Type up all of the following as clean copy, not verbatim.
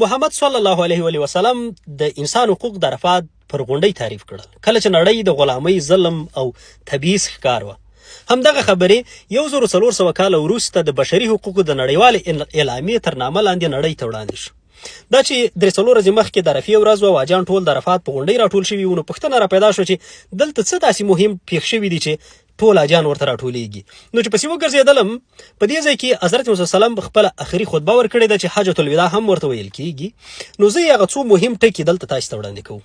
محمد صلی الله علیه و وسلم د انسان حقوق د عرفات پر غونډۍ تعریف کړل، کله چې نړۍ د غلامۍ، ظلم او تبعیض ښکار وه. همدغه خبرې 1400 کاله وروسته د بشري حقوقو د نړیوالې اعلامیې تر نامه لاندې نړۍ ته وړاندې شو. دا چې درې څلور ورځې مخکې د عرفې ورځ وه او حاجیان ټول د عرفات په غونډۍ راټول شوي وو، نو پوښتنه را پیدا شوه چې دلته څه داسې مهم پېښ شوي دي چې ټول حاجیان ورته راټولېږي. نو چې پسې وګرځېدلم، په دې ځای کې حضرت محمد صلی الله علیه وسلم خپله اخري خطبه ورکړې ده چې حجة الوداع هم ورته ویل کېږي. نو زه یې هغه څو مهم ټکي دلته تاسو ته وړاندې کوم.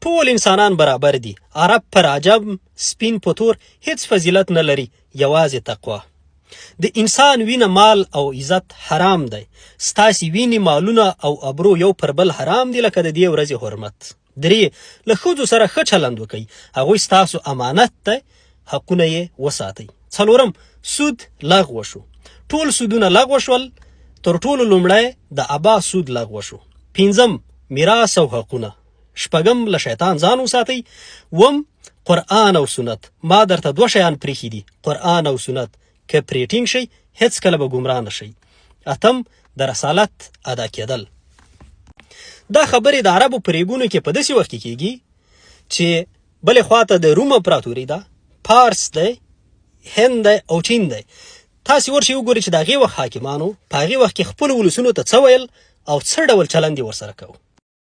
ټول انسانان برابر دي، عرب پر عجم، سپین په تور هیڅ فضیلت نه لري، یوازې تقوا. د انسان وینه، مال او عزت حرام دی. ستاسې وینې، مالونه او ابرو یو پر بل حرام دي لکه د دې ورځې حرمت. درې، له ښځو سره ښه چلند وکړئ، هغوی ستاسو امانت دی، حقونه یې وساتئ. څلورم، سود لغوه شو. ټول سودونه لغوه شول، تر ټولو لومړی د ابا سود لغوه شو. پنځم، میراث او حقونه. شپږم، له شیطان ځان وساتئ. اووم، قرآن او سنت. ما درته دوه شیان پریښي دي، قرآن او سنت، که پرې ټینګ شئ هیڅکله به ګمراه نه شئ. اتم، د رسالت ادا کېدل. دا خبرې د عربو په ریګونو کې په داسې وخت کې کېږي چې بلې خواته د روم امپراتوري ده، پارس دی، هند دی او چین دی. تاسې ورشئ وګورئ چې د هغې وخت حاکمانو په هغې وخت کې خپلو ولسونو ته څه ویل او څه ډول چلند یې ورسره کوو.